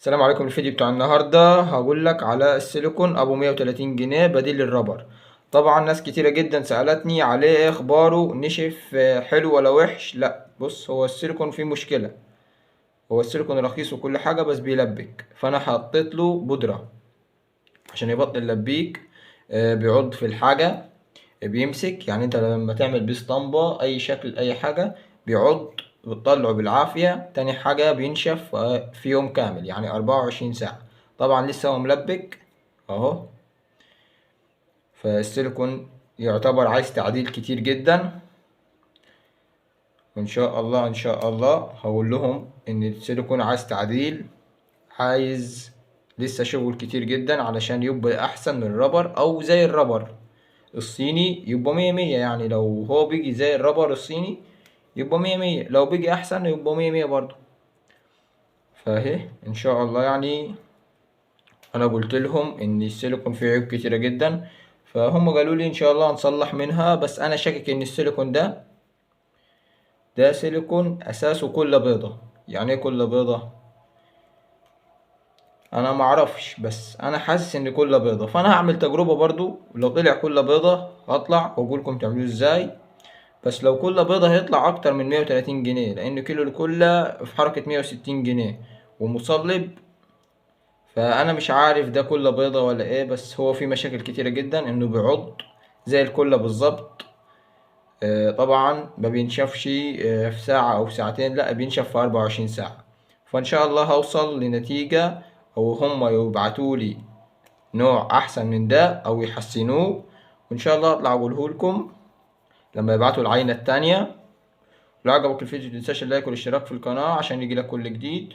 السلام عليكم. الفيديو بتاع النهارده هقول لك على السيليكون ابو 130 جنيه بديل ال rubber. طبعا ناس كتيرة جدا سألتني عليه ايه اخباره، نشف حلو ولا وحش. لا بص، هو السيليكون فيه مشكلة، هو السيليكون رخيص وكل حاجة بس بيلبك، فانا حطيت له بودرة عشان يبطل لبيك. بيعض في الحاجة، بيمسك، يعني انت لما تعمل بيه اسطمبة اي شكل اي حاجة بيعض، بتطلعه بالعافية. تاني حاجة بينشف في يوم كامل، يعني 24 ساعة. طبعا لسه هو ملبك اهو. فالسيليكون يعتبر عايز تعديل كتير جدا، وان شاء الله ان شاء الله هقول لهم ان السيليكون عايز تعديل، عايز لسه شغل كتير جدا علشان يبقى احسن من ال rubber او زي ال rubber الصيني يبقى مية مية. يعني لو هو بيجي زي ال rubber الصيني يبقى مية مية، لو بيجي احسن يبقى مية مية برضو. فاهي ان شاء الله، يعني انا قلت لهم ان السيليكون فيه عيوب كتيرة جدا، فهم قالوا لي ان شاء الله هنصلح منها. بس انا شاكك ان السيليكون ده سيليكون اساسه كل بيضة. يعني ايه كل بيضة؟ انا معرفش، بس انا حاسس ان كل بيضة، فانا هعمل تجربة برضو، لو طلع كل بيضة هطلع واقول لكم تعملوه ازاي. بس لو كل بيضة هيطلع اكتر من 130 جنيه، لان كيلو الكلة في حركة 160 جنيه ومصلب. فانا مش عارف ده كل بيضة ولا ايه، بس هو في مشاكل كتيرة جدا انه بيعض زي الكلة بالظبط. طبعا ما بينشفش في ساعة او ساعتين، لا بينشف في 24 ساعة. فان شاء الله هوصل لنتيجة، او هم يبعتولي نوع احسن من ده او يحسنوه، وان شاء الله اطلع اقوله لكم لما يبعتوا العينة التانية. لو عجبك الفيديو متنساش اللايك والاشتراك في القناة عشان يجيلك كل جديد.